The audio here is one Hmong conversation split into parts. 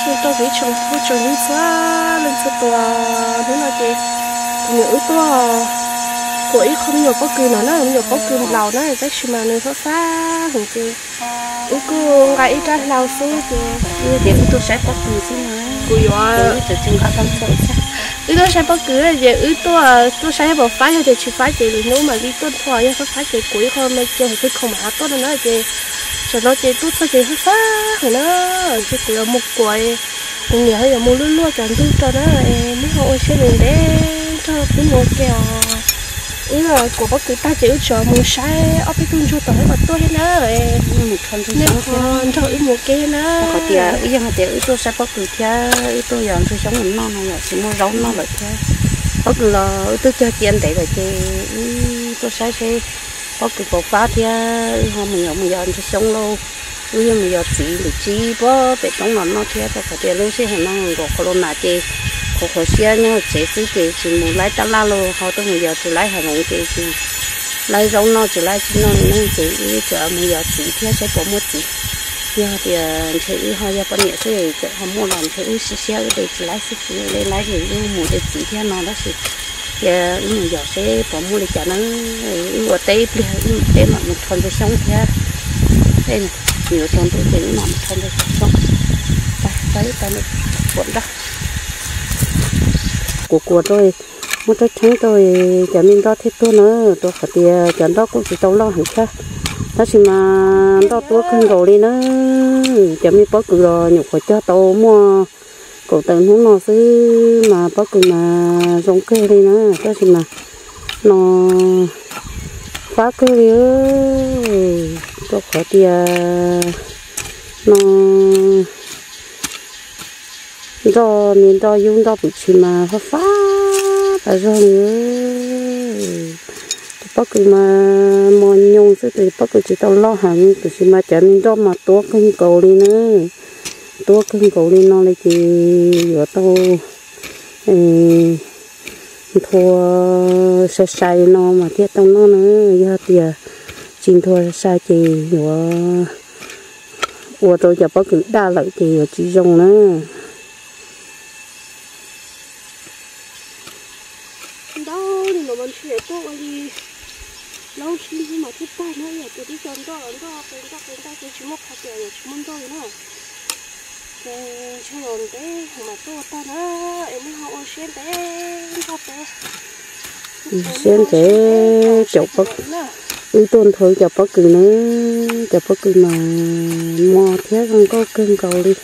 Tuaj rau kuv ib tsoom phooj tsoom ywg txhua leej txhua tus, hnub no ces kuv niam wb tuaj kuam ib qho me nyuam pob kws no na, me nyuam pob kws laus na, tab sis mas nws fab fab heev ces wb kuj nqa ib rab hlau xwb ces wb tias wb tuaj saib pob kws xwb no, kuv yuav wb tuaj saib pob kws ces wb tuaj, tuaj saib pom fab, yog tias tsis fab ces lwm hnub mam li tuaj nrho, yog fab fab ces kuam ib qho me nyuam pob kws khoom mam li tuaj no na ces tam no ces tuaj txog ces fab fab heev na, ces kuv yuav mus kuam, kuv niam ho yuav mus luaj luaj cov ntug rau na, es nej ho ua siab ntev ntev nrog peb mus ua ke os. Wb kuam pob kws tag ces wb tseem mus saib ob peb tug ntsuag tom lawv kom tuaj thiab na, nej ho nrog wb mus ua ke thiab na. Qhov tias wb yeej hais tias wb tuaj saib pob kws thiab wb tuaj yos ntsuag xyoob mus noj no yom, tsis muaj zaub noj lawm thiab. Pob kws los wb twb cog cia ntev lawm ces wb tuaj saib seb pob kws puas fab thiab wb ho mus yos, mus yos ntsuag xyoob lauj, wb yeej mus yos txiv ntawm tsib puag pem roob los noj thiab, rau qhov tias lub sij hawm no nkaus qhov los mas ces qhuav qhuav siab nyob hauv tsev xwb ces tsis mus laib tab laj los ho tuaj mus yos tsis laib hav zoov ces tsis laib zaub noj tsis laib tsis noj li ne ces wb tseem mus yos txiv thiab saib puas muaj txiv. Yog tias ntshe wb ho yog poj niam xwb tseem ho muaj los ntshe wb siab siab wb de tsis laib xwb, de laib ces wb mus de txiv thiab no tab sis ces wb mus yos seb puas muaj li cas na. Wb ua teb ib pliag wb mus teb mam mus rho ntsuag xyoob thiab, tej yuav tsaus ntuj ces wb mam mus rho ntsuag xyoob. Kuam nroj, kuam kuam rau, muab rab tsheeb rau cov me nroj thiaj tuag na, rau qhov tias cov nroj kuj tsis tau loj heev thiab, tab sis mas nroj tuab kawg nkaus li na. Cov me pob kws los nyuam qhuav cog tau muaj kaum tawm hnub no xwb mas pob kws mas zoo kawg li na, tab sis mas no fab kawg li, rau qhov tias no nroj me nroj yub nroj pwm tshis mas fab fab tas zog li. Cov pob kws mas mos nyoos xwb, cov pob kws tsis tau loj heev tiam sis mas cov me nroj mas tuab kawg nkaus li na. Tuab kawg nkaus li no li ces yuav tau nthua sai sai no mas thiaj tau noj na. Yog tias tsis nthua sai sai ces yuav ua rau cov pob kws daj lawm ces yuav tsis zoo na. Ntau li no mas ntshe tuaj ua li plaub tsib hnub mas thiaj tag na, yog tias twb cov nroj los nroj qe nroj qe nroj ces tsis muaj qhov tias yuav tsis muaj nroj li na. Ces ntshe los ntev mas tuaj ua tag na, es nej ho ua siab ntev nrog peb. Siab ntev caum pob, wb tuaj nthua cov pob kws na, cov pob kws mas mos thiab zoo nkauj kawg nkaus li,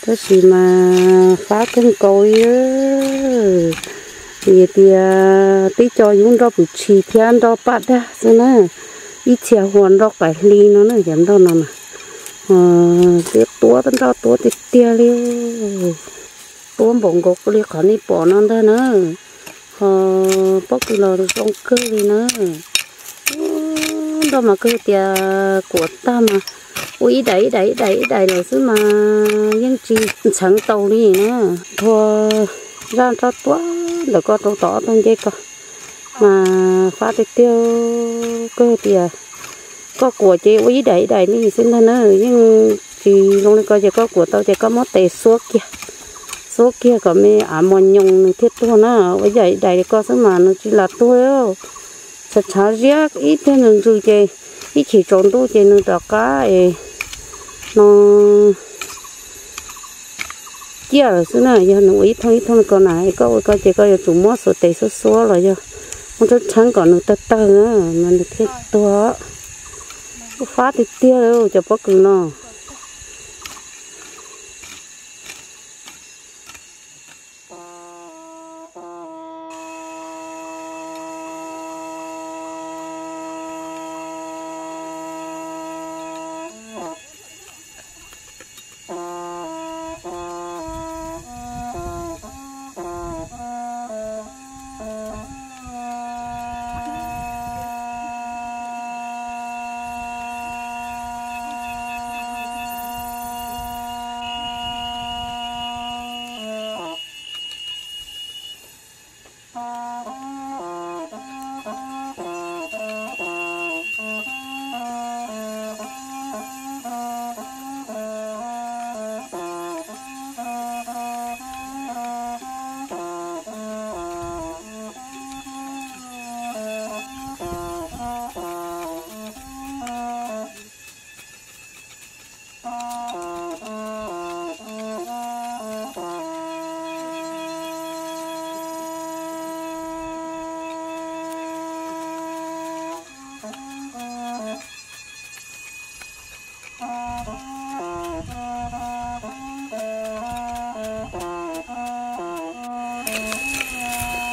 tab sis mas fab kawg nkaus li. Vim tias tib co yub nroj pwm tshis thiab nroj paj dag xwb na, ib txhia hua nroj qaim hli no na, cov nroj no na, twb tuab nroj tuab tiag tiag li, tuab npaum nkaus li qhov nej pom no ntag na. Ho pob kws los zoo kawg li na. Nroj mas kawg tias kuam tag mas ua ib daim ib daim ib daim ib daim lawm xwb mas yeej tsis ntxheev tau li na. Nthua zaj nroj tuab ntawm ko rau tom ob tug ncej ko mas fab tiag tiag, kawg tias koj kuam ces ua ib daim ib daim li xwb ntag na, yeej tsis zoo li ko ces koj kuam tau ces koj muab tes xuab kiag, xuab kiag kom me av mos nyoos nws thiaj tuag na, ua ib daim ib daim li ko xwb mas nws tsis lam tuag. Tshav tshav ziab ib pliag nws ntsws ces ib chim tsaus ntuj ces nws rov qab es no ciaj lawm xwb na. Yog nws ua ib thooj ib thooj li ko na, koj ua ko ces koj yuav tsum muab xuas tes xuab xuab los yog muab rab tsheeb kom nws tawg tawg na mas nws thiaj tuag. Fab tiag tiag li cov pob kws no.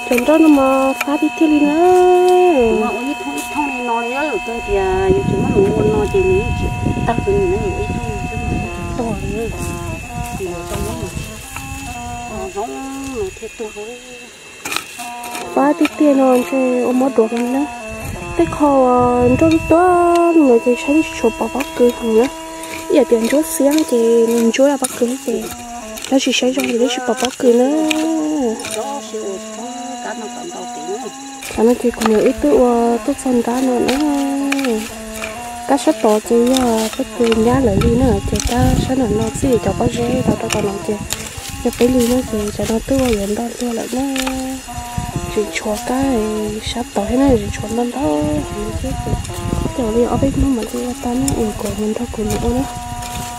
Cov nroj no mas fab tiag tiag li na. Ua ib thooj ib thooj li no li, tias yus tsis muab nws ua no ces nws yeej tsis tawg li na, ua ib thooj ib thooj li. Fab tiag tiag no ntshe ua mov duav li na. Tej qho nroj tuaj no ces saib tsis tshua pom pob kws heev na. Ib yam tias ntsuab xiab ces nws ntsuab pob kws ces tab sis saib zoo ces twb tsis pom pob kws na. Qhov no ces kuv niam wb twb ua tuaj txog nrab no na. Kab sab tod ces yog pob kws nyab lawv li na, ces kab sab nram no xwb cov pob zeb tod rau tom no ces yog peb li na, ces cov no twb ua yuav ntoj luag lawm na. Tseem tshuav kab sab tod thiab na, tseem tshuav ntau ntau heev thiab ces tej zaum li ob peb hnub mam li ua tag na, es kuv mus nrog kuv niam ua na.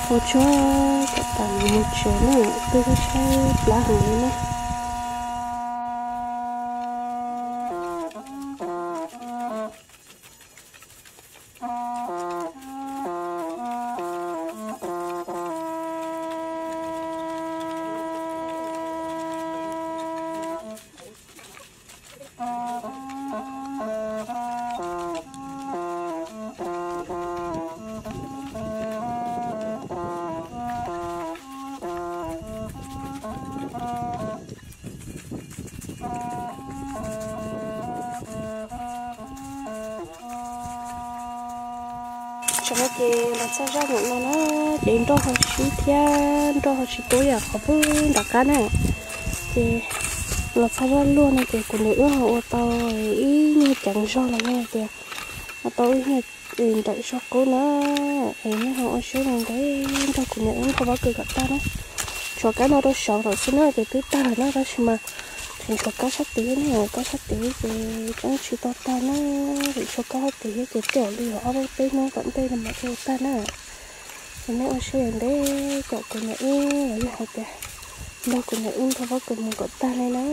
Ua tsuag kom tas mus tsev na, twb saib plab heev li na. Tam no ces los txog zaj ntawm no na, ces nroj ho sib thiab nroj ho tsis tuaj yam qhov pub nram qab na. Ces los txog zaj luaj no ces kuv niam wb ho ua tau ib nyuag ceev zog los yog tias ua tau ib nyuag nrawm zog qub na. Es nej ho ua siab ntev nrog kuv niam wb nrog pob kws kom tag na. Tshuav kab no rau saud lawm xwb na ces twb tag lawm na, tab sis mas tseem tshuav kab sab tid na, kab sab tid ces tseem tsis tau tag na. Tseem tshuav kab sab tid thiab ces tej zaum li ob peb hnub tom ntej no mam ua tag na. Ces nej ua siab ntev caum kuv niam wb los yog hais tias nrog kuv niam wb nrog pob kws mus kom tag li na.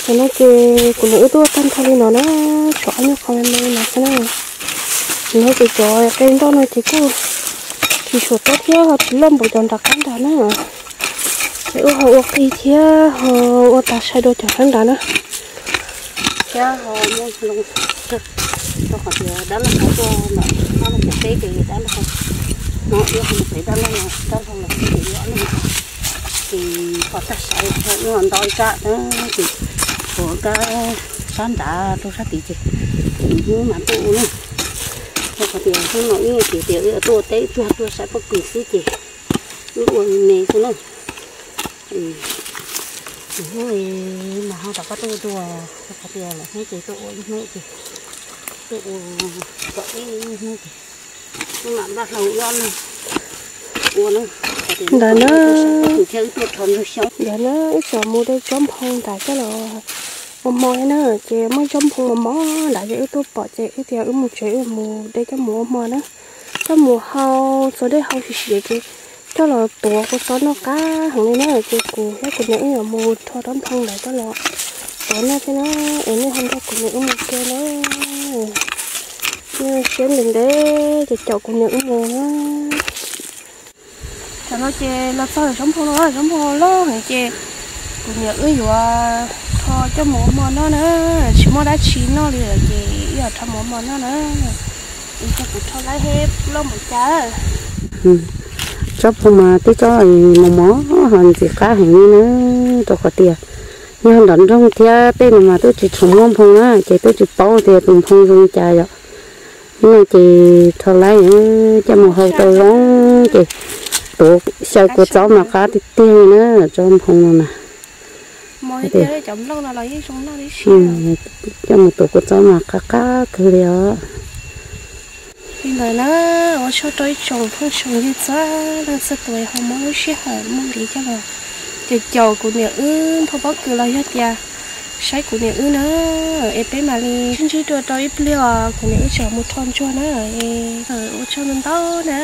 Tam no ces kuv niam wb tuaj tag nrho li no na, tshuav ob nyuag qho me me li no xwb na. Tam no ces cov qe nroj no ces kuj tsis tshua tob thiab ho tsis loj npaum cov nram qab nrad na. Ces wb ho ua qig thiab ho ua tas sai dua cov qab nrad na. Thiab ho muab loo rau qhov tias dab laug tuaj ntawm no los pem teb ces dab laug no ib ho mus pem dab laug, dab laug los pem ces ib ho mus. Ces ho tag sai ib ho nto zaj na, ces tshuav kab sab nrad rau sab tid ces hnub mas tuaj ua na. Rau qhov tias hnub no ib tias tias wb tuaj ua teb, wb tuaj saib pob kws xwb ces wb ua me xwb na. Hnub mas ho rov qab tuaj ua dua, rau qhov tias lawm hnub ces tuaj ua ib hnub ces tuaj ua kom ib hnub ces wb mam npaj hlau ib ob leeg ua na. Ntawd na, ntawd na, wb tseem mus de tsob nphoo nrad coj los ua hmo thiab na. Ces muaj tsob nphoo mos mos nrad ces wb tuaj pom ces wb tias wb mus tsev wb mus de coj mus ua hmo na. Coj mus hau, txua dej hau sim sim ces coj los tuav kua txob noj qab heev li na. Ces kuv thiab kuv niam wb yuav mus rho tsob nphoo ntawd coj los tuav noj thiab na. Es nej ho nrog kuv niam wb mus ke na. Nej siab ntev ntev ces caum kuv niam wb mus na. Tam no ces los txog tsob nphoo no, tsob nphoo no loj heev ces kuv niam wb yuav rho coj mus ua hmo noj na. Tsis muaj dab tsi noj li lawm ces wb yuav rho mus ua hmo noj na. Es kuv rho laib seb loj npaum cas. Tsob nphoo mas twb tsob mos mos ho ntxim qab heev li na, rau qhov tias yog nram nroog thiab tej no mas twb tsis tshua muaj nphoo na, ces twb tsis paub tias tus nphoo zoo li cas yom. Hnub no ces rho laib coj mus hau tau zoo ces tuav xyaw kua txob mas qab tiag tiag li na, tsob nphoo no na. Cov nplooj no los yeej zoo noj li si. Coj mus tuav kua txob mas qab qab kawg li os. Li ntawd na, ua tsaug rau ib tsoom phooj tsoom ywg txhua leej txhua tus ho muab lub sij hawm muaj nqis coj los caum caum kuv niam wb nphau pob kws los yog tias saib kuv niam wb na. Es peb mam li sib ntsib dua rau ib pliag os, kuv niam wb tseem mus rho ntsuag na. Ua tsaug ntau ntau na.